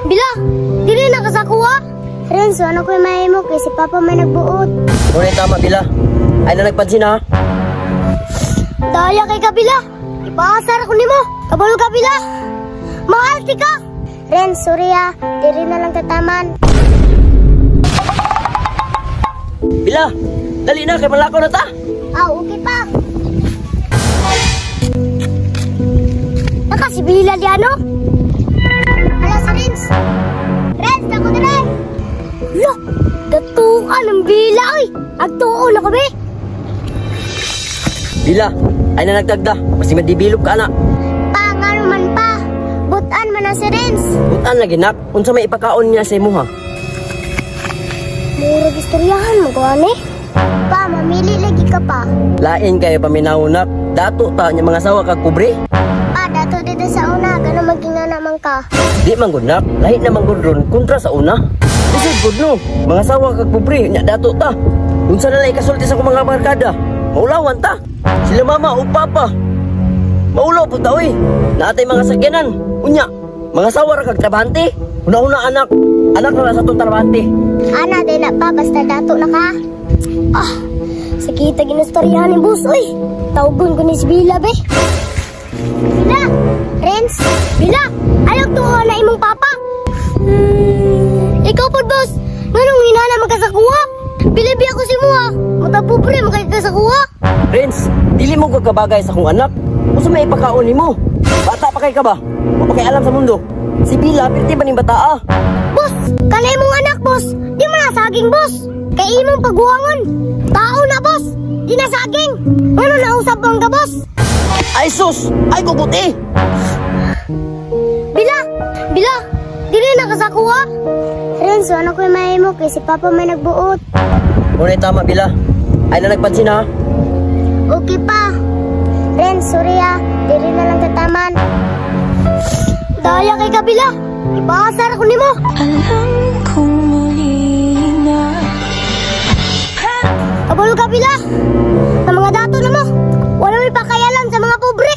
Bila, dili na ka sa kuha. Renzo, ano ko'y mahimo kay si Papa may nagbuot. Muna yung tama, Bila. Ay na nagpansin ha. Daya kay kabila. Ipaasar ako nimo. Kabalo kabila. Mahal ti ka. Ren, sorry ah. Dili na lang tataman. Bila, dali na kay malakaw na ta. Ah, okay pa. Naka si Bila di ano? Hala si Renz. Renz, ako dire. Lo, datuan ang Bila oy. Agtuon ako be. Bila, ay na nagtagda. Basta madibilog ka na. Pa, ngano man pa. Butan man na si Renz. Butan lagi nak. Unsa may ipakaon niya sa imuha? Murag istoryahan mo ko ani. Pa, mamili lagi ka pa. Lain kayo paminaw nak. Dato ta nya mga sawa kag pobre. Pa, dato dito sa una, gano maging naman ka. Di man gud nak, lahi na man gud ron kontra sa una. Lisod gud no, mga sawa kag pobre nya dato ta. Unsa na lang ikasulti sa akong mga barkada? Maulawan ta. Sila mama o papa. Maulaw pud ta oy. Naatay mga sakyanan. Unya, mga sawa ra kag trabahante. Una-una anak, anak ra sa atong trabahante. Ana, di na pa, basta dato na ka. Ah, sakita ginastoryahan ni boss, oy. Tawgon ko ni si Bila, be. Bila! Renz! Bila! Ayaw tuwa na imong papa! Ikaw po, boss! Nganong hinana man ka sa kuha? Bilibi ako si Muha! Matapobre man kay ka sa kuha! Renz, dili mo kagabagay sa akong anak. Unsa may ipakaon nimo? Bata pa kay ka ba? Wa pa kay alam sa mundo. Si Bila, pirti ba ning bataa? Boss! Kana imong anak, boss! Di mo na saging, boss! Kay imong paghuangon! Tao na, boss! Di na saging! Ngano nausap ang ka, boss? Ay sus! Ay guguti! Bila! Bila! Dili na ka sa kuha! Renzo, ano ko'y mahimo kay si Papa may nagbuot. Muna tama, Bila. Ay na nagpansin ha. Okay pa. Renz, sorry ah. Dili na lang tataman. Daya kay kabila. Ipaasar ako nimo. Alam kong muli na. Kabalo kabila. Sa mga dato na mo. Wala may pakayalan sa mga pobre.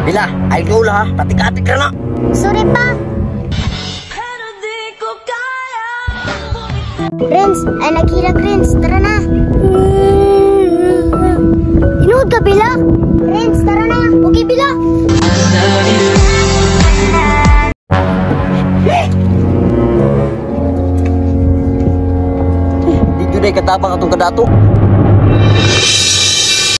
Bila, ay gula ha. Patik-atik ka na. Sorry pa. Pero di ko kaya. Renz, ay naghirag Renz. Tara na. Tinuod ka, Bila? Renz, tara na. Okay, Bila. Di jud ay katabang atong kadato.